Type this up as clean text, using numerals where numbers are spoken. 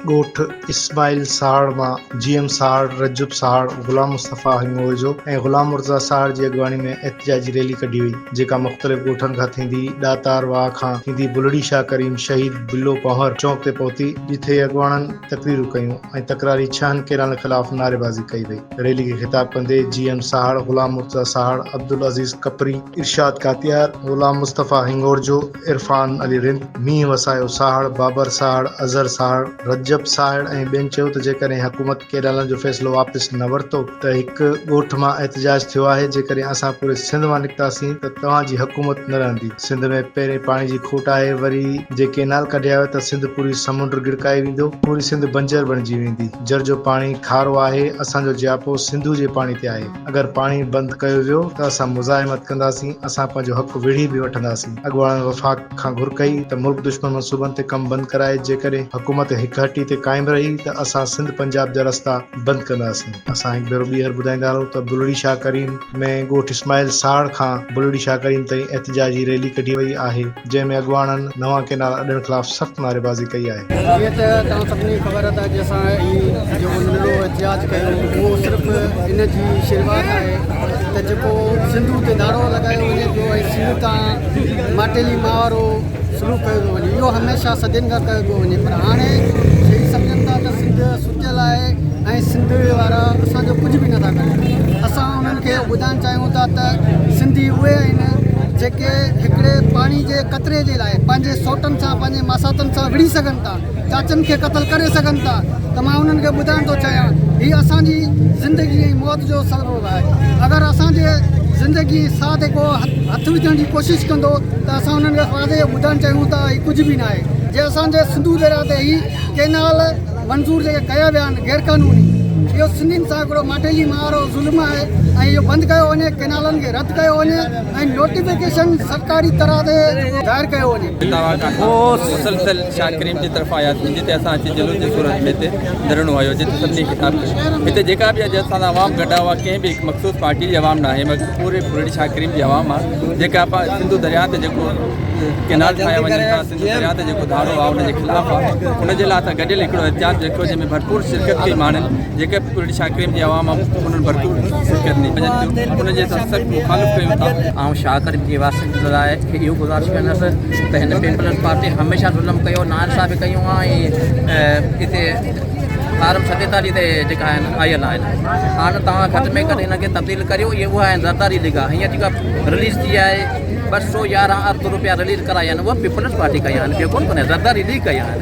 ڳوٺ اسماعيل ساهڙ مان جي ايم ساهڙ، رجب ساهڙ، غلام مصطفيٰ هڱورجو ۽ غلام مرتضيٰ ساهڙ جي اڳواڻي ۾ احتجاجي ريلي ڪڍي وئي، جيڪا مختلف ڳوٺن کان ٿيندي ڏاتار واهه کان ٿيندي بلڙي شاهه ڪريم شهيد بلو پنهور چونڪ تي پهتي، جتي اڳواڻن تقريرون ڪيون ۽ تڪراري ڇهن ڪئنالن خلاف نعريبازي ڪئي وئي. ريلي کي خطاب ڪندي جي ايم ساهڙ، غلام مرتضيٰ ساهڙ، عبدالعزيز ڪپري، ارشاد ڪاتيار، غلام مصطفيٰ هڱورجو، عرفان علي رند، مينهن وسايو ساهڙ، بابر ساهڙ، اظهر ساهڙ، رجب ساهڙ ۽ ٻين چيو ته جيڪڏهن حڪومت ڪئنالن جو فيصلو واپس نه ورتو ته هڪ ڳوٺ مان احتجاج ٿيو آهي، جيڪڏهن اسان پوري سنڌ مان نڪتاسين ته توهان جي حڪومت نه رهندي، سنڌ ۾ پهرين پاڻي جي کوٽ آهي وري جي ڪئنال ڪڍيا ويا ته سنڌ پوري سمنڊ ڳڙڪائي ويندو، پوري سنڌ بنجر بڻجي ويندي، جر جو پاڻي کارو آهي، اسان جو جياپو سنڌو جي پاڻي تي آهي. اگر پاڻي بند ڪيو ويو ته اسان مزاحمت ڪنداسين، اسان پنهنجو حق وڙهي به وٺنداسين. اڳواڻن وفاق کان گهر ڪئي ته ملڪ دشمن منصوبن تي ڪم بند ڪرائي، جيڪڏهن حڪومت هڪ هٽي تي قائم رهي ته اسان سنڌ پنجاب جا رستا بند ڪنداسين. اسان هڪ ڀيرو ٻيهر ٻڌائيندا رهون ته بلڙي شاهه ڪريم ۾ ڳوٺ اسماعيل ساهڙ کان بلڙي شاهه ڪريم تائين احتجاجي ريلي ڪڍي وئي آهي، جنهن ۾ اڳواڻن نوان ڪئنال اڏڻ خلاف سخت نعريبازي ڪئي آهي. جيئن ته توهان سڀني کي خبر آهي ته اڄ اسان هي جيڪو ننڍڙو احتجاج ڪيو اهو صرف ان جي شروعات آهي ته جيڪو سنڌو تي ڌاڙو لڳايو وڃي پيو ۽ سنڌ تان ماٽيلي ماء وارو سلوڪ ڪيو پيو وڃي اهو هميشه صدين کان ڪيو پيو وڃي پر هاڻي هي سمجهن ٿا ته سنڌ ستل آهي ۽ سنڌ وارا اسان جو ڪجهه به نٿا ڪري اسان انهن کي ٻڌائڻ چاهيون ٿا ته سنڌي اهي آهن جيڪي هڪڙي پاڻي جي قطري جي لاء پنهنجي سوٽن سان پنهنجي ماساتن سان وڙهي سگهن ٿا چاچن کي قتل ڪري سگهن ٿا ته مان انهن کي ٻڌائڻ ٿو چاهيان هي اسان جي زندگي ۽ موت جو سبب آهي اگر اسان جي زندگي ۽ ساهه تي ڪو هٿ وجهڻ جي ڪوشش ڪندو ته اسان انهن کي واضح ٻڌائڻ چاهيون ٿا هي ڪجهه به ناهي جي اسان جي سنڌو درياء تي هي ڪينال منظور جيڪي ڪيا ويا آهن غير قانوني اهو سنڌين سان هڪڙو ماٽيلي ماء وارو ظلم آهي ۽ اهو بند ڪيو وڃي ڪينالن کي رد ڪيو وڃي ۽ نوٽيفڪيشن سرڪاري طرح تي ظاهر ڪيو وڃي. مسلسل شاهه ڪريم جي طرفان آياسين جتي اسان اچي جلوس جي صورت ۾ هتي ڌرڻو هنيو جتي سڀني خطاب ڪيو هتي جيڪا به اڄ اسان سان عوام گڏ هئا ڪنهن به هڪ مخصوص پارٽي جي عوام ناهي مگر پوري ڦرڙي شاهه ڪريم جي عوام آهي جيڪا سنڌو درياء تي جيڪو ڪينال ٺاهيا وڃن ٿا سنڌو درياء تي جيڪو ڌاڙو آهي ان جي خلاف آهي ان جي لاء اسان گڏيل هڪڙو احتجاج رکيو جنهن ۾ ڀرپور شرڪت ڪئي ماڻهن جيڪي به ڪرڙي شاهه ڪريم جي عوام آهي انهن ڀرپور شرڪت ڏني وڃن ٿيون ان جي اسان سخت مخالف ڪيون ٿا. آئون شاهه ڪريم جي واسين لاء کي اهو گذارش ڪندس ته هن پيپلز پارٽي هميشه ظلم ڪيو ناانصافي ڪيون آهي ۽ هتي فارم 47 تي جيڪا آهن آيل آهن هاڻ توهان گهٽ ۾ گهٽ هن کي تبديل ڪريو اهي اها آهن زرداري ليگ آهي هينئر جيڪا رليز ٿي آهي 211 ارب روپيا رليز ڪرايا آهن اها پيپلز پارٽي ڪيا آهن ٻيو ڪونه ڪونهي زرداري ليگ ڪيا آهن.